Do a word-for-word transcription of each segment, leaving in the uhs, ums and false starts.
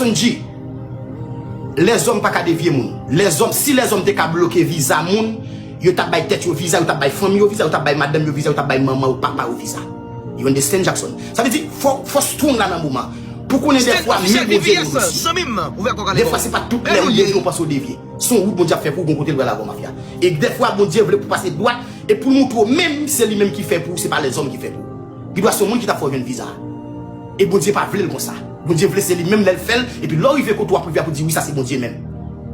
Sonji, lèzòm pa ka devye moun. Lèzòm, si lèzòm te ka bloke viza moun, yo t ap bay tèt yo viza, yo t ap bay fanmi yo viza, yo t ap bay madanm yo viza, yo t ap bay manman yo, papa yo viza. You understand, Jackson? Sa vle di, fò, fò strong la nan moman. Pou konnen dèfwa, menm Bondye gen yon dosye. Dèfwa, se pa tout lè ou devye, ou panse ou devye. Se yon wout Bondye ap fè pou ou, gon kote l pral avè w, mafya. E dèfwa, Bondye vle pou pase dwat, e pou l montre w menm, se li menm ki fè pou ou, se pa lèzòm ki fè pou ou. Pi dwa se yon moun ki t ap fè w jwenn viza. E Bondye pa vle l konsa. Bondye vle se li menm lè l fè l, epi lè w rive kote w ap rive ap ou di wi sa se Bondye menm.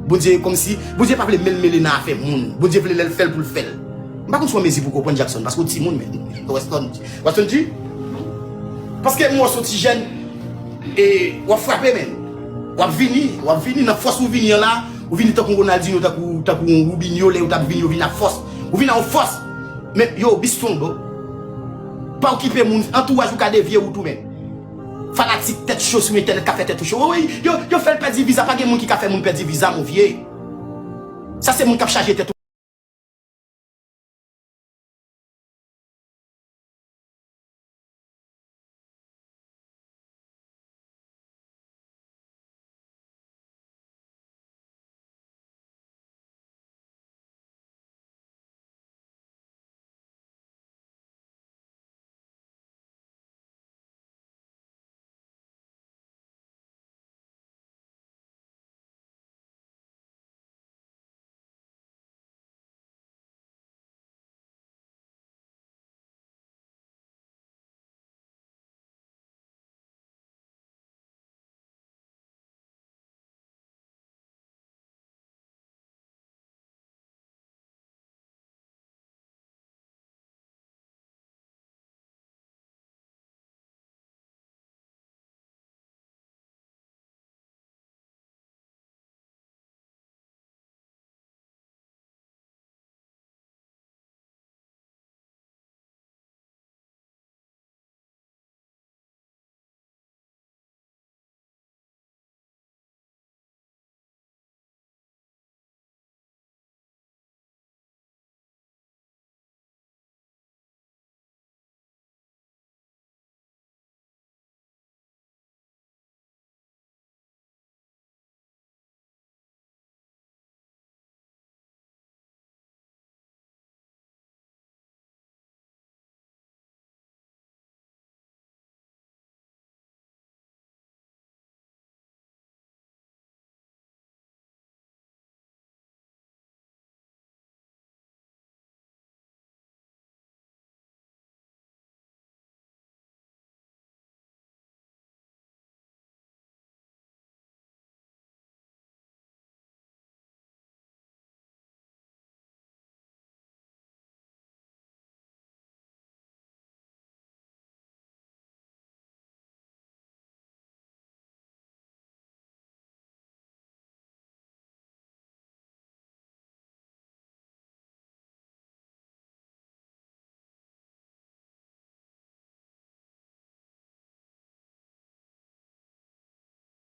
Bondye kòmsi, Bondye pa vle menm mele nan afè moun. Bondye vle lè l fè l pou l fè l. M pa konn si w an mezi pou w konprann Jackson, paske w timoun, men. Weston, Weston G. Paske m wè w se yon ti jèn, e w ap frape, men. W ap vini, w ap vini nan fòs ou vini an la, ou vini tankou Ronaldinho, tankou, tankou yon Robinho, lè yo t ap vini, yo vini ak fòs. Ou vini ak yon fòs. Men, yo, be strong, bro. Pa okipe moun, antouraj ou ka devye ou tou, men. Fanatik tèt cho sou entènèt ka fè tèt ou cho. Wi, yo, yo fè l pèdi viza, pa gen moun ki ka fè moun pèdi viza, mon vye. Sa se moun k ap chaje tèt ou.